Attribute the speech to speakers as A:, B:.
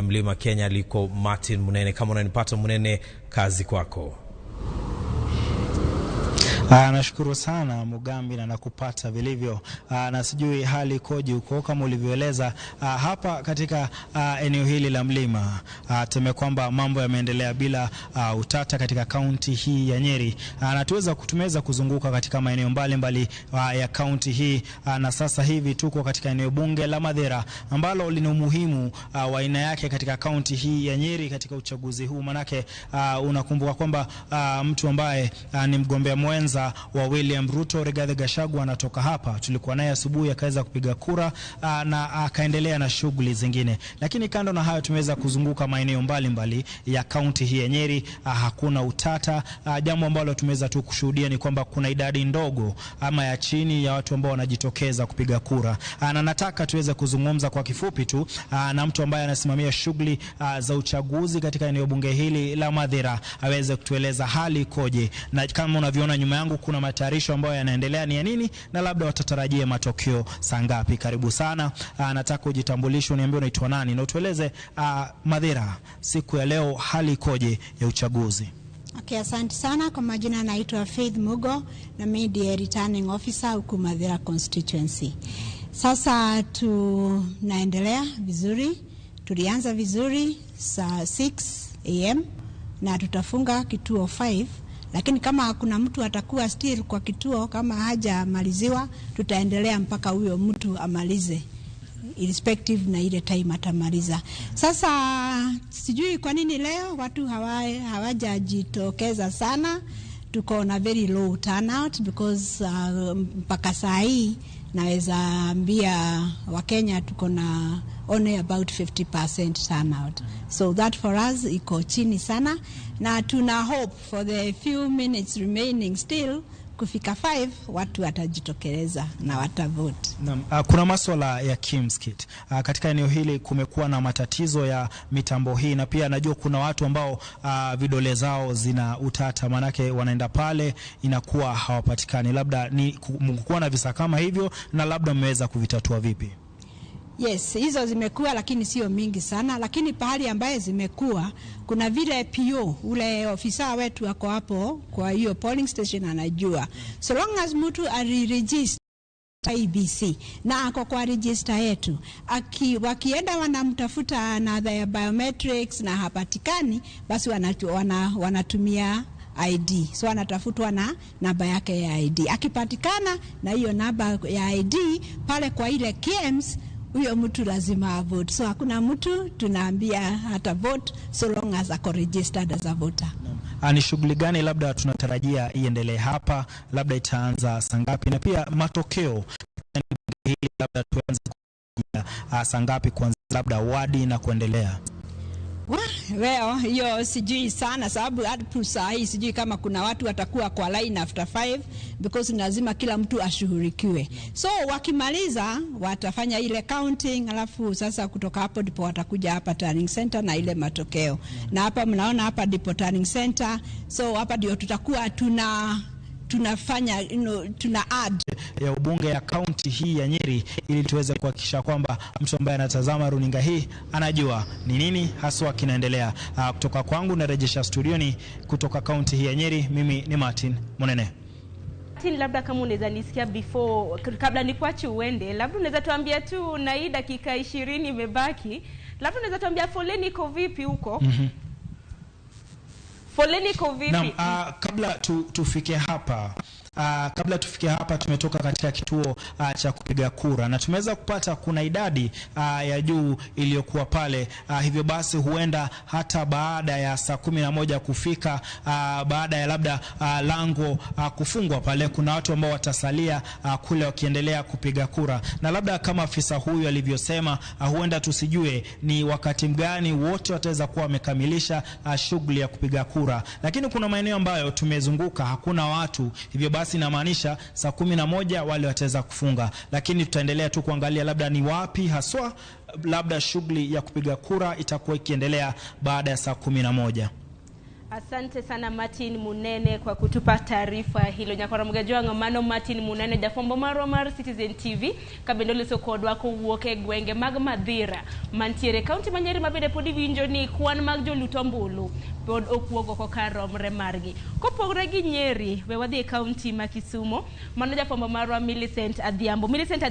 A: Mlima Kenya aliko Martin Munene. Kama unanipata Munene, kazi kwako.
B: Nashukuru sana Mugambi na nakupata vilivyo. Na sijui hali ikoje huko kama ulivyoeleza hapa katika eneo hili la mlima. Tuseme kwamba mambo yameendelea bila utata katika kaunti hii ya Nyeri. Na tumeweza kuzunguka katika maeneo mbalimbali ya kaunti hii, na sasa hivi tuko katika eneo bunge la Mathira ambalo lina umuhimu wa aina yake katika kaunti hii ya Nyeri katika uchaguzi huu, manake unakumbuka kwamba mtu ambaye ni mgombea mwenza wa William Ruto, Rigathi Gachagua, anatoka hapa. Tulikuwa naye asubuhi akaweza kupiga kura na akaendelea na shughuli zingine. Lakini kando na hayo, tumeweza kuzunguka maeneo mbalimbali ya kaunti hii ya Nyeri. Hakuna utata. Jambo ambalo tumeweza tu kushuhudia ni kwamba kuna idadi ndogo ama ya chini ya watu ambao wanajitokeza kupiga kura. Na nataka tuweze kuzungumza kwa kifupi tu na mtu ambaye anasimamia shughuli za uchaguzi katika eneo bunge hili la Mathira aweze kutueleza hali ikoje, na kama unavyoona nyuma yangu kuna matayarisho ambayo yanaendelea ni ya nini, na labda watatarajia matokeo saa ngapi. Karibu sana. Nataka ujitambulishe, uniambie unaitwa nani na utueleze Mathira siku ya leo hali ikoje ya uchaguzi.
C: Okay, asante sana. Kwa majina naitwa Faith Mugo na mimi ndiye returning officer huku Mathira constituency. Sasa tunaendelea vizuri, tulianza vizuri saa 6 a.m. na tutafunga kituo 5, lakini kama kuna mtu atakuwa still kwa kituo kama hajamaliziwa, tutaendelea mpaka huyo mtu amalize, irrespective na ile time atamaliza. Sasa sijui kwa nini leo watu hawajajitokeza sana. Tuko na very low turnout because mpaka saa hii naweza ambia Wakenya tuko na only about 50% turnout. So that for us iko chini sana, na tuna hope for the few minutes remaining still kufika 5 watu watajitokeleza na watavote.
B: Naam, kuna maswala ya KIEMS kit. Katika eneo hili kumekuwa na matatizo ya mitambo hii, na pia najua kuna watu ambao vidole zao zina utata, maanake wanaenda pale inakuwa hawapatikani. Labda ni mkuwa na visa kama hivyo, na labda mmeweza kuvitatua vipi?
C: Yes, hizo zimekuwa lakini sio mingi sana, lakini pahali ambaye zimekuwa kuna vile PO ule ofisa wetu ako hapo kwa hiyo polling station anajua. So long as mtu aliregister IEBC na ako kwa register yetu, wakienda wanamtafuta na the biometrics na hapatikani, basi wanatumia ID. So anatafutwa na namba yake ya ID. Akipatikana na hiyo namba ya ID pale kwa ile KIEMS, huyo mtu lazima avote. So hakuna mtu tunaambia hata vote so long as ako registered as a voter.
B: Ni shughuli gani labda tunatarajia iendelee hapa, labda itaanza saa ngapi, na pia matokeo hili labda tuanze saa ngapi, kuanza labda wadi na kuendelea?
C: Well, hiyo sijui sana sababu hadi saa hii sijui kama kuna watu watakuwa kwa line after 5 because ni lazima kila mtu ashughulikiwe. So wakimaliza watafanya ile counting, alafu sasa kutoka hapo ndipo watakuja hapa tallying center na ile matokeo. Na hapa mnaona hapa ndipo tallying center, so hapa ndio tutakuwa tunafanya tuna add
B: ya ubunge ya kaunti hii ya Nyeri ili tuweze kuhakikisha kwamba mtu ambaye anatazama runinga hii anajua ni nini haswa kinaendelea. Kutoka kwangu narejesha studioni kutoka kaunti hii ya Nyeri, mimi ni Martin Munene.
D: Martin, labda kama unaweza nisikia before, kabla nikuache uende, labda unaweza tuambia tu, na hii dakika 20 imebaki, labda unaweza tuambia foleni iko vipi huko? Foleni iko vipi?
B: Naam, kabla tufike hapa, tumetoka katika kituo cha kupiga kura na tumeweza kupata kuna idadi ya juu iliyokuwa pale. Hivyo basi huenda hata baada ya saa 11 kufika, baada ya labda lango kufungwa pale, kuna watu ambao watasalia kule wakiendelea kupiga kura, na labda kama afisa huyu alivyosema, huenda tusijue ni wakati mgani wote wataweza kuwa wamekamilisha shughuli ya kupiga kura, lakini kuna maeneo ambayo tumezunguka hakuna watu, hivyo basi inamaanisha saa 11 wale wataweza kufunga, lakini tutaendelea tu kuangalia labda ni wapi haswa labda shughuli ya kupiga kura itakuwa ikiendelea baada ya saa 11.
D: Asante sana Martin Munene kwa kutupa taarifa hilo. Nyakwara Mgajwang'o, mano Martin Munene, jafwambo marwa mar Citizen TV, ka bende oloso kodwa kowuok e gwenge mag Madhira mantiere kaunti ma Nyeri, ma bende pod iwinjo ni kwan mag jolut ombulu pod ok wuog oko kar romre margi. Kopogore gi Nyeri, we wadhi e kaunti ma Kisumo, mano jafwambo marwa Millicent Adhiambo. Millicent.